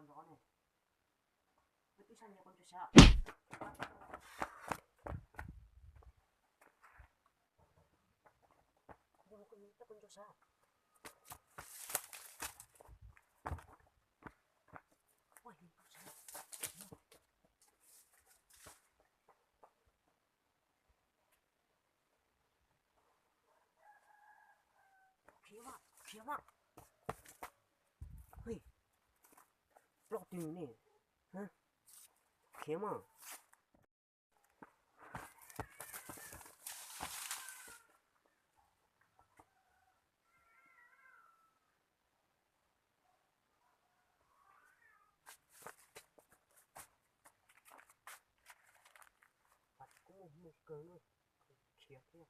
Nrov ne. Ib sab nyias kuv ntshav. Kuv ntshav. Khiav mas, khiav mas. Hej, ploj twg ne? Khiav mas. Kuv mus mus kawg na, khiav thiab.